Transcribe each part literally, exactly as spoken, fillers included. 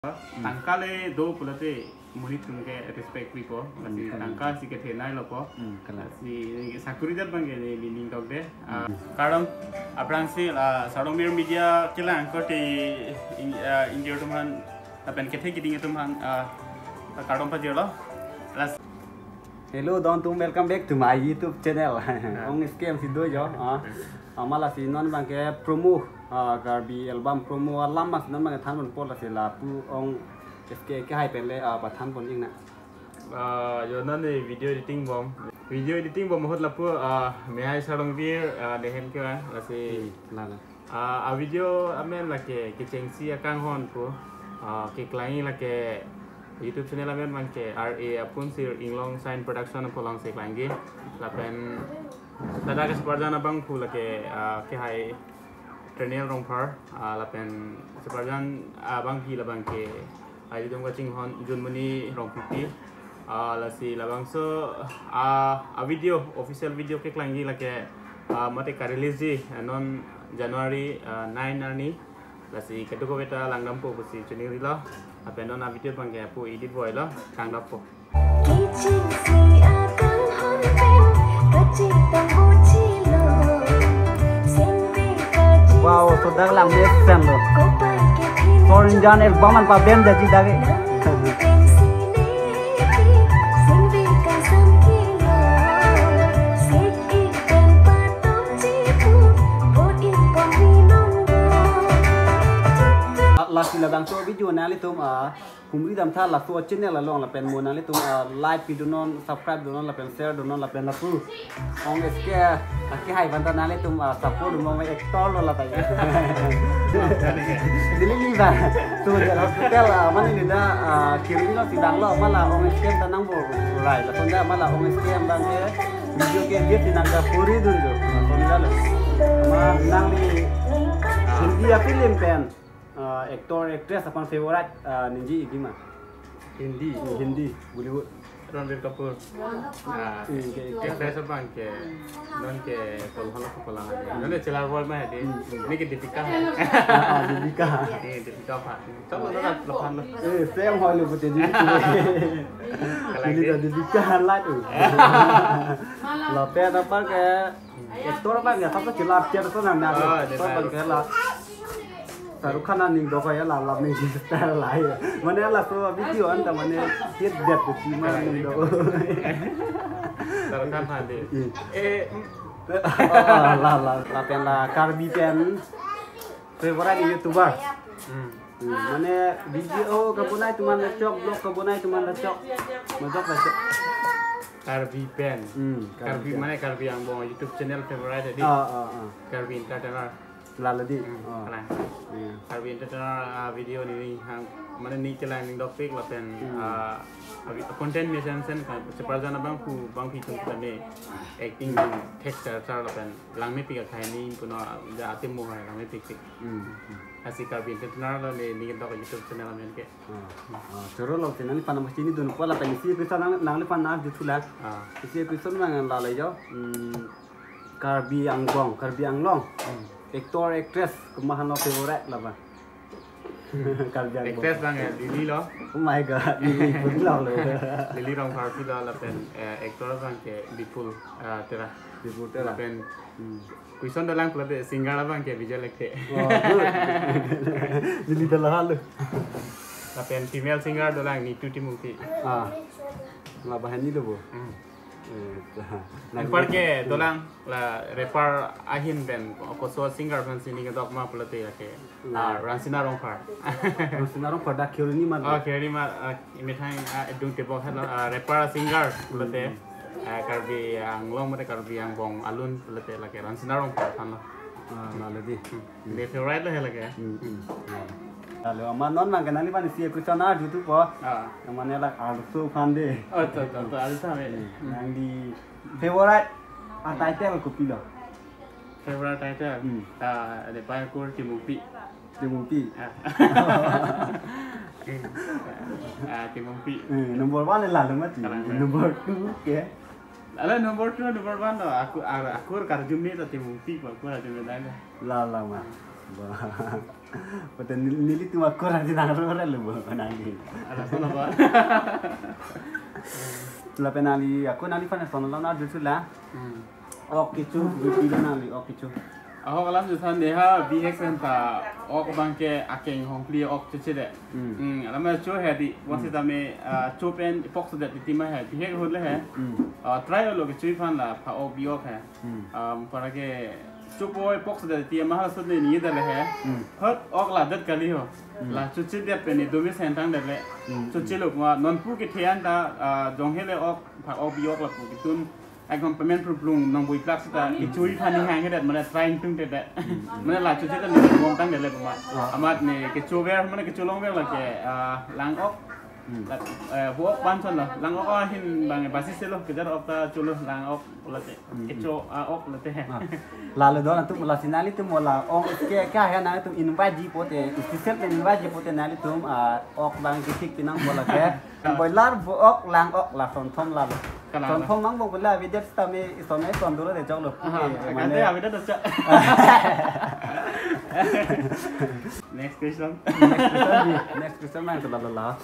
Tangka le do pulote monit atum ke respect pipo. Lasi Hmm, kalang. tangka si kethenei lo po. Hmm, kalang. Lasi sakuri det abang ke ne meaning tok de. Ah, Hmm. Kardom, aphrangsi, ah, Sardongmir Media kelang korte in-, ah, ingjir atum aphan, lapen kethe keding atum aphan, ah, kardom pajirlo. Lasi Hello, don atum, welcome back to my YouTube channel. Ong S K M si do jo. Ah, amat lasi non abang ke promo, ah, Karbi album promo alam mas non abang ke thanponpo, lasi lapu Ong S K kehai pen le, ah, pathanpon ingnang. Ah, jo non ne video editing bom. Video editing bom ahut lapu, ah, mehai Sardongmir, ah, dehen ke, lasi Hmm, lalo. Ah, a video amen lake kechengsi akanghon pu. Ah, keklangji lake YouTube channel amen abang ke R A Apunsir Inglong Sign Production pu alongsi klangji. Lapen ladak ke superjan abang pu lake, ah, kehai Treniel Rongphar, ah, lapen superjan abangpi labang ke aridum kachinghon Junmoni Rongpipi. Ah, lasi labangso, ah, a video, official video keklangji lake, ah, mate ka-release ji, ah, non January, ah, nine arni. Lasi kedo kove ta langdampo pusi chiningrilo. Lapen non a video abang ke apu edit boy lo, kangdappo. Kechengsi akanghon pen kachetong bochilo. Singve kachi Wow, so dak lang dia sen lo. Kopai ke phin Sorinjan album an pabem jadi dage. Nang pen sineti, singve kasam kilo. Sik ik pen patong chipu, bot ik pon minong do. Lasi labangso video nanglitum, ah, humri damtha laso channel along, lapen mo nanglitum, ah, like pidunon, subscribe dunon, lapen share dunon, lapen lapu Ong S K, ah, kehai aphan ta nanglitum, ah, support dunon, actor lo la ta. Delhi liba. So, General Hospital, ah, mane nida, ah, Kheroni alongsi vanglo, amat la Ong S K ta nangborai. Lason ta amat la Ong S K abang ke video ke dia si nangkapuri dun jo. Lason ta lo. Amat nangli Hindi a-film pen, ah, actor, actress aphan favorite, ah, ningje ikji ma? Hindi. Hindi, Bollywood. Ranbir Kapoor. Ah, Hmm, ke, ke. Actress abang ke, non ke, kol holo ko kolang. Non ke Chillar Boy ma di. Hmm, hmm. Ini ke Deepika. Ah, ah, Deepika. Ini Deepika apa? Coba lo kan, lepas lo. Eh, same holo pute di. Kalang Ini di. Tadi Deepika highlight tu. Lapen apa ke? Actor abang ya, tapi jelas dia tu nang Oh, nang. dia Actor abang tahu. Ke la. Shahrukh Khan aning do kaya la la ning style la ya. Mane laso video an ta mane hit det tu si ma ning do. Shahrukh Khan hadi. Iya. Eh, mm. Ah, la la lapen la Karbi pen favorite YouTuber. Hmm. Hmm, mane video kabonai atum an lachok, vlog kabonai atum an lachok. Majok lachok. Karbi pen. Hmm, Karbi Karbi pen. Mane Karbi Anglong YouTube channel favorite di. Ah, ah, ah. Karbi Entertainer. Lalo di. Hmm, Oh. Kalang. Iya. Karbi Entertainer, ah, video neli hang, mane neli kelang ning dopik lapen, Hmm. ah, abi-, content mesen sen kan, separjan abang pu, abangpi atum kami acting thek ser ser lapen langmepik akhai neli puno ja atim mo hai langmepik tik. Hmm. Lasi Karbi Entertainer lo neli, neli kedok YouTube channel amen ke. Ah, ah, choro lo, si nangliphan nangpachini dunpo lapen isi episode nang, nangliphan nang juthu lang. Ah. Isi episode nang lalo jo. Hmm, Karbi Anglong, Karbi Anglong. Hmm. Actor, actress, komat aphan lo favorite laba? Karbi Anglong. Actress abang ya, Lily lo. Oh my God, Lily, pun lo lo. Lily Rongphar pi lo lapen, eh, actor abang ke Bipul, eh, Terang. Bipul Terang. Lapen Hmm. Question dolang pulote singer abang ke Vijay Lekthe. Oh, good. Lily ta lahai lo. Lapen female singer dolang Nitu Timungpi. Ah. La bahani lo bo. Hmm. Eh, ta. Rapper ke dolang la rapper ahin pen koso singer pen si neli kedok ma pulote lake. Hmm. Ah, Ransina Rongphar. Ransina Rongphar dak Kheroni ma. Oh, Kheroni ma, ah, imethang, ah, edung tebok helo, ah, rapper singer pulote. Hmm. Eh, Karbi Anglong mate Karbi Anglong alun pulote lake Ransina Rongphar aphan lo. Ah, lalo di. Hmm. Neli favorite lo he lake. Hmm, hmm. Lalo amat non nang kenali pan isi episode na juthupo. Ah. Yang mana lak Arso aphan de. Oh, to, to, to, Arso aphan. Hmm. Hmm. Nangli favorite a-title kopilo? Favorite title? Hmm. Ah, ada pa akur Timungpi. Timungpi. Ah. Ah, Timungpi. Eh, number one lalo mati. Kalang, kalang. Number two ke? Ala number two, number one lo. Aku, a-, akur karjumni to Timungpi ko, akur karjumni tanglo. La, la, ma. Pute neli, nelitum akur nangji nang rore lo bo nangji. Ada sana ba? Lapen nangli, ako nangli fan son lo na dul sula. Hmm. Ok kecho, bipilo nangli, ok kecho. Ahok alam jutha ne ha bihek sen ta ok abang ke akeng hongpli ok choche det. Hmm. Hmm, alam cho he di, wan Hmm. sitame, ah, cho pen ipok so det titi ma he, bihek ahut le he. Hmm. Ah, try lo kecho aphan la pha ok bi ok he. Hmm. Um, para ke chopo ipok so det titi ma ha so ne ni det le he. Hmm. Hot ok la det kali ho. Hmm. La choche det pen ni dumi sentang det le. Hmm. Choche lo ma non pu kethe an ta, ah, jong he le ok, pha ok bi ok lapu ketun. Akom payment pru plung nong bui plak sita kecho aphan ni hang he det mane trying tung te det. Hmm. Mane la choche ta ni bom tang det le ma. Ah. Amat ni kecho ver mane kecho long ver la ke, ah, lang ok. Hmm. La, eh, vo ok ban son lo. Lang ok ahin bang basi se lo kejar ok ta cholo lang ok lo te. Hmm. Kecho a ok lo te. Ah. Lalo don atum la si nanglitum la ong ke ke ha nangtum invite ji pote, special pen invite ji pote nanglitum, ah, ok bang kitik pinang bola ke. Boiler vo ok lang ok la son thom lalo. Kalang Son la. Thom nang bong bola video sitame isome son dolo de jok lo. Aha, Oke, kante mane. Abi dah cak. Next question. Next question ji. Next question nang to lalo la.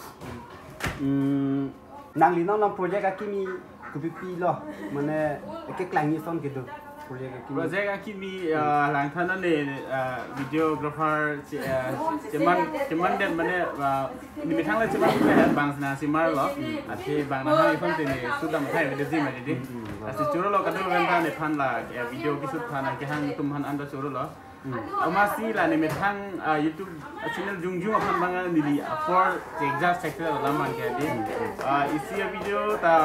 Hmm, nangli nang nang project akimi kopi pilo, mane keklangji ason kedo project akimi. Project akimi, ah, langthan ne, ah, videographer che, ah, cheman, cheman det mane, ah, nemethang le cheman le bang sina simar lo. Athe bang na hai phone te ne sudam thai video ji ma di. Hmm, hmm. Asi choro lo kado venta nephan la, eh, video keshoot aphan kehang atum aphan anta choro lo. Hmm. Amatsi la nemethang, ah, YouTube channel jongjong aphan bang neli apor chekja chekja alam abang ke di. Hmm. Ah, isi a video ta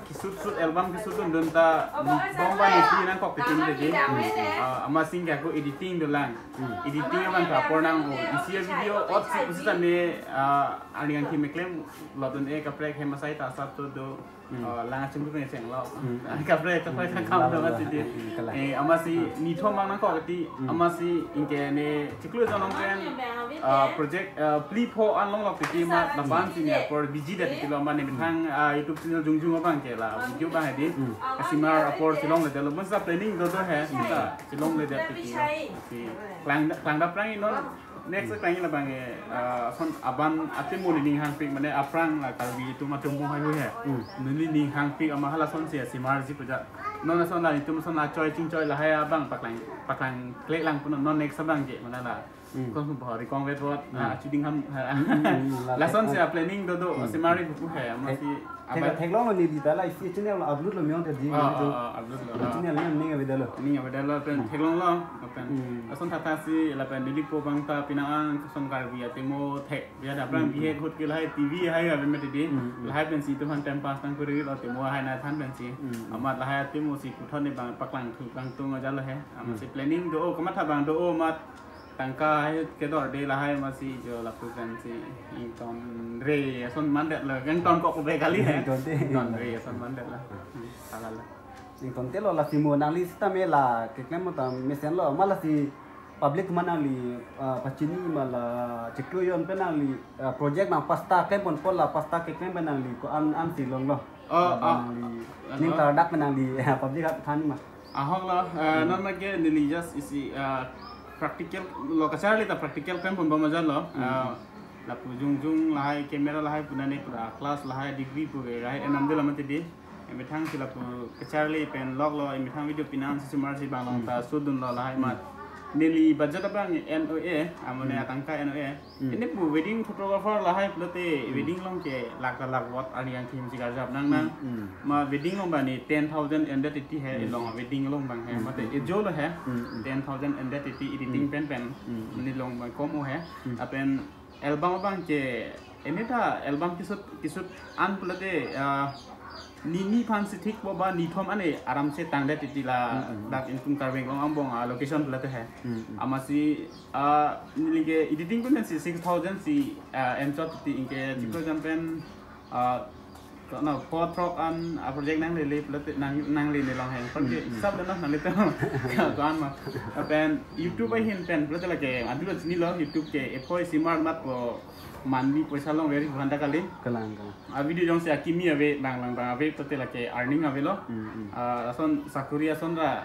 keshoot shoot album keshoot dun dun ta bomba ni pi nangkok ketin de di. Hmm. Ah, amatsi ke ako editing dolang. Hmm. Editing abang ke apor nang o. Isi a video ot si pusi ta ne, ah, ani ang ki meklem lodun e kaprek hem asai ta sap to do. Hmm. Oh, lang achung tu cheng lo. Hmm. Kaprek kaprek Hmm, kang kang lalo, dong lalo. Ati di. Hmm, kalang. Eh, amatsi ni thom bang nangkok ati, Hmm. amatsi ingke ne chiklo jonong pen, ah, project, ah, phli pho an longlok ati ma Hmm. lapan si ne apor biji dat ati lo ma nemethang, ah, YouTube channel jongjong abang ke la video bang adi. Hmm. Kasimar apor chelongle det lo. Masa planning do do he. Hmm. Sa chelongle det ati. Si klang klang daprang inon. Next Hmm. klang labang, eh, ah, son aban atimo nening hangpik mane aphrang la Karbi atum atum mo hai he. Hmm. Neli ning hangpik ama hala son si simar ji puja. Non son la itum son la choi ching choi lahai abang paklang paklang kle lang pun non next abang ke mana la. Hmm. Kon pun bahari kong vet rot, Hmm. ah, chuding ham, Hmm, hmm, hmm, la lason te- si planning do do, Hmm. simar ji pu he, ama He- si Thek- abat. Theklong lo neli ta la isi channel lo upload lo miyong te di Ah, neli do. Ah, ah, upload lo, ah. Channel name ning avedetlo. Ning avedetlo pen Hmm. theklong lo, pen Hmm. lason thata si lapen neli po bang ta pinang an son Karbi atimo thek. Ya da bang Hmm. bihek hut ke lahai T V hai ave mati di. Hmm, hmm. Lahai pen si itum aphan time pass nang kuri lo timo hai na than pen si. Hmm, hmm. Amat lahai atimo si puthot ne bang paklang thu kangtung aja lo he. Amat Hmm. si planning do o kamatha bang do o amat tangka hai kedor de lahai amatsi jo lapu pen si ington re ason mandet lo, ington kok be kali he. Ington te. Ington re ason mandet lo. Hmm, salah lo. Ington te lo lasi mo nangli sitame la keklem mo ta mesen lo ma lasi public ma nangli, ah, pachini ma la chiklo jon pen nangli, ah, project nang pasta klem pon pon la pasta keklem pen nangli ko-an an si long lo. Oh, Laban oh. Nangli Ano? ning kardak pen nangli public hat than ma. Ahok lo, eh, Hmm. non ma ke neli just isi, eh, practical lo kacharli ta practical pen pon bom aja lo. Hmm. Eh, lapu jongjong lahai camera lahai puna ne pura class lahai degree pu ke lahai enam de la mati di. Emethang si lapu kacharli pen lok lo, emethang video pinang si simar si bang long ta Hmm. sudun lo lahai Hmm. mat. Neli budget abang N O A, amone Hmm. atangka N O A. Hmm. Ini pu wedding photographer lahai pulote Hmm. wedding long ke lakh lakh watt ari yang thim si karjap nang nang. Hmm, hmm. Ma wedding long bani ten thousand and that iti he, Hmm. long wedding long bang he. Hmm, Mate hmm, ejo lo he. Hmm, hmm. Ten thousand and that iti editing Hmm. pen pen. Hmm, hmm. Ni long bang kom o he. Hmm. Apen album abang ke ini ta album kisut kisut an pulote, ah, ni ni phan si thik bo ba ni thom ane aram se tang det iti la Hmm, hmm. dak ingtung Karbi Anglong angbong, ah, location pulote he. Hmm, hmm. Amatsi, ah, neli ke editing pen si six thousand si, ah, enchot ti ingke Hmm. chiklo jon pen, ah, kono four throk an, ah, project nanglele pulote nang nangle ne long heng. Kon ke Hmm, hmm. sab le no nangle to. Ko-an ma. Apen YouTube ahin pen pulote lake adu lo chini lo YouTube ke ephoi simar mat ko Manbi poisa longveri buhan ta kali. Kalang, kalang. A video jongsi akimi ave, bang lang bang ave, pulote lake earning avelo. Hmm, hmm. Ah, ason sakuri ason ra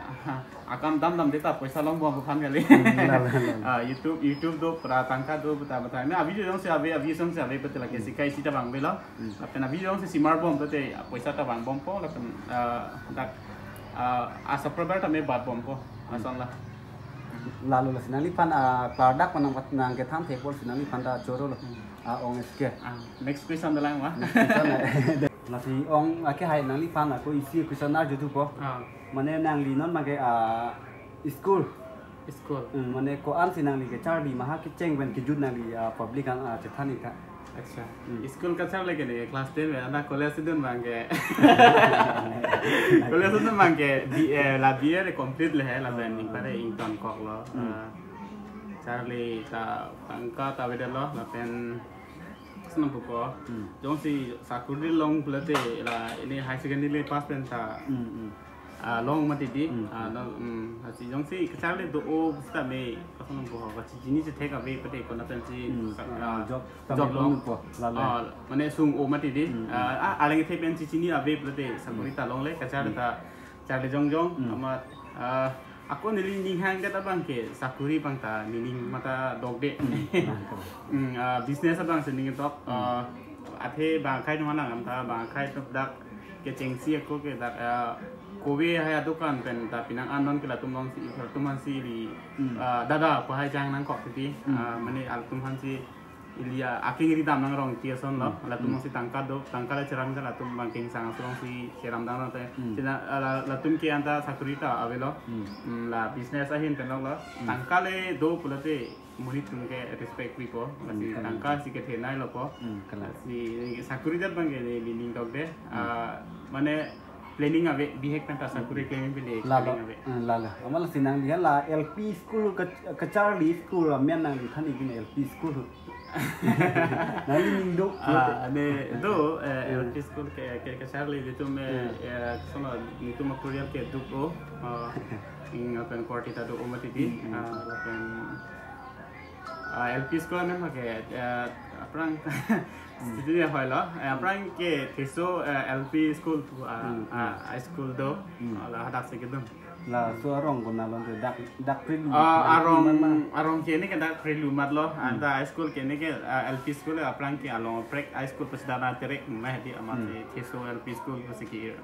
akam dam dam deta poisa longbom aphan kali. Hmm, la, la, la, la. Ah, YouTube, YouTube do pra tangka do beta beta. Na a video jongsi ave, a video jongsi ave pulote lake Hmm. sikai sita bang avelo. Hmm. Lapen a video jongsi simar bom pulote poisa ta vangbompo, lapen, ah, dak, ah, a subscriber ta me bat bompo. Hmm. Ason la. Lalo, lasi nangliphan, ah, klardak pen nang, nangkethan thekpo, lasi nangliphan ta chorolo. Hmm. Ah, Ong S K. Ah, next question dolang ma? Next question, eh. Lasi Ong, ah, ke hai nangliphan ako isi question arjuthupo. Ah. Mane nangli non abangke, ah, school. School. Hmm, mane ko-ansi nangli kecharli ma ha kecheng pen kejut nangli, ah, public an, ah, chethan ik tha. Acha. Hmm. School kacharli ke ne class ten pen, anta college si dun abangke. College si dun abangke, B A, la B A le complete le he, lapen Hmm. ingpare ingtonkoklo. Hmm. Ah, charli ta tangka ta avedetlo, lapen senang pupo. Hmm. Jongsi sakuri long pulote la ini high secondary le pass pen ta Hmm, hmm. ah, long mati di. Hmm. Ah, no, hmm, lasi jongsi kacharli do-o sita me, kason po, kachini chethek ave pulote kona pensi Hmm. sa-, Ah, ah, job job sitame long. longpo, lalo. Ah, mane sung-o mati di. Hmm, Ah, ah, arleng the pensi chini ave pulote sakuri Hmm. ta longle, kacharli Hmm. ta charli jongjong, Hmm. amat, ah, ako neli ninghang det abangke sakuri abang ta nening mata dokde. Hmm, kalang, kalang. Hmm, ah, business abangsi ning tok, Hmm. ah, athe bang akhai nung anang am ta bang akhai tok dak kechengsi ako ke dak, ah, kove hai adukan pen ta pinang anon ke latum longsi, latum aphansi ili, Hmm. ah, dada pu hai jang nangkok titi, Hmm. ah, mane latum aphansi ili, ah, akeng ri dam nangrong ti asonlo, Hmm. latum Hmm. longsi tangka do, tangka le cheram ke latum abang kengsang aso longsi cheram dam nang te. Hmm. China, ah, la, latum ke anta sakuri ta avelo. Hmm. Hmm, la business ahin pen lo. Hmm. Tangka le do pulote monit atum ke respect pipo, lasi Hmm, kalang. tangka si kethenei lopo. Hmm, kalang. Lasi sakuri det abangke ne nening dokde. Hmm. Ah, mane planning ave, bihek pen ta sakuri Hmm. claiming pele Lalo, planning ave. Hmm, lalo. Amat lasi nangli la L P school ke, kecharli school amen nangli than ik ne L P school. Nangli ning do. Ah, ne do, eh, Hmm. L P school ke, ke, kecharli ilitum, eh, Hmm. eh, sono ilitum a-Korean ke do-o, ah, ing lapen korti ta do-o mati di, Hmm, hmm. ah, lapen Ah, L P school amen abangke, eh, aphrang Hmm. study hoilo. Eh, aphrang ke Theso, eh, L P school pu, ah, Hmm, ah, hmm. high school do. Hmm. Ah, la hadak si kedun. Laso arong konat along te dak, dak Prilu. Ah, Dak arong, Prilu ma. arong ke ne ke dak Prilu matlo. Hmm. Anta high school ke ne ke, ah, L P school aphrang ke along prek high school pas dana terek ma hedi amat Hmm. si Theso L P school pasi ke.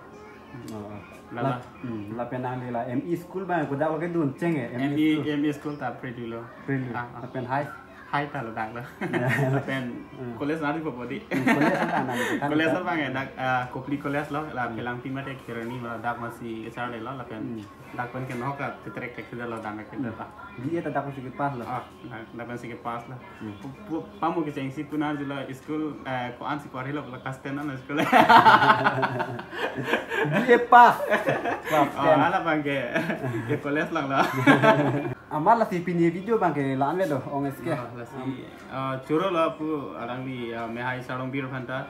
Oh, oh. Lala. Lap-, hmm, lapen nangli la M E school abang kodak lo kedun cheng eh, M E M E, school. M E school ta Prilu lo. Prilu. Ah, ah. Lapen high? High ta ladak lo. Ya. Lapen Hmm. college nari po bodi. Hmm, college ta nang kita College kita. abang eh dak, ah, Kopili College lo, la Hmm. Phelangpi mate Kheroni ma ladak masi kecharli lo, lapen Hmm. dak pen ke nokta tetrek tek sudah lo dana kita Hmm. ta. B A ta dak masi ke pass lo. Ah. Dak, dak pensi ke pass lo. Hmm. Pu-, pu-, pamu kechengsi pu nang jula school, eh, ko-ansi ko-arlo la class ten an school. B A pass. Class Oh, ten. Hala abangke. Ke college lang lo. Amat lasi pini video abangke la-an le do, Ong S K. Ah, lasi, Am- ah, choro lo pu alangli, ah, Mehai Sarong Bir aphan ta.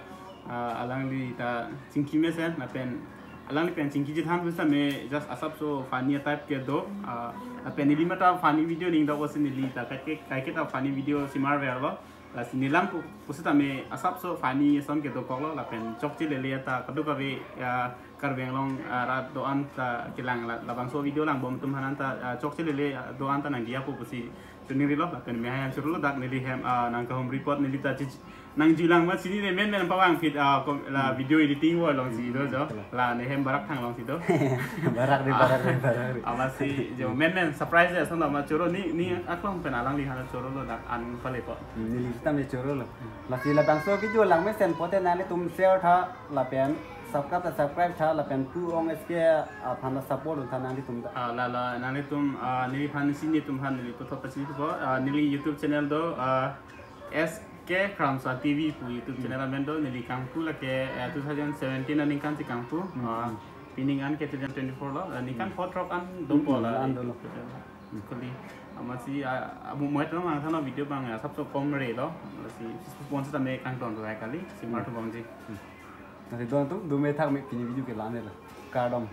Ah, alangli ta chingki mesen, lapen alangli pen chingki chethan pusitame just asapso funny type kedo. Ah, lapen neli mata funny video ning dok osi neli ta kaike, kaike ta funny video simar verlo. Lasi nelang pu-, pusitame asapso funny ason kedokoklo, lapen chokche lele ta kadokave, ah, Karbi Anglong, ah, rat do-an ta kelang la, labangso video langbom atum aphan ta, ah, chokche lele, ah, do-an ta nangdiya pu pusi choningri lo, lapen Mehai an choro lo dak neli hem, ah, nangkahumri apot neli ta chich-, nangjulang ma chini ne menmen pavang phit, ah, kom-, la Hmm. video editing wo alongsi do jo. Hmm. La ne hem barak thang alongsi do. Barak ri, Ah. barak ri, barak ri. Amatsi jo menmen surprise ya, ason amat choro ni, ni aklong pen alangli aphan choro lo dak an pale po. Hmm, neli sitame choro lo. Hmm. Lasi labangso video langmesen pote nanglitum share tha lapen subscribe ta subscribe tha lapen pu Ong S K aphan ta support un tha nanglitum ta. Ah, la, la, nanglitum, ah, neliphan si netum aphan neli puthot ta chini po, ah, neli YouTube channel do, ah, S K Kramsa T V pu YouTube Hmm. channel amen do, neli kangpu lake, eh, two thousand seventeen aningkan si kangpu, Hmm, ah, hmm. pining an ke two thousand twenty-four lo, eh, ningkan Hmm. pho throk an Hmm, dopo hmm, la, an dolo. Kali. Amatsi, ah, amu moet lo mang thano video abang, ah, asapso kom re lo, si, si sponsor tame kangton rai kali, simar Hmm. thubomji. Hmm. Lasi don atum, dome thak me pini video ke la-an lo. Kardom.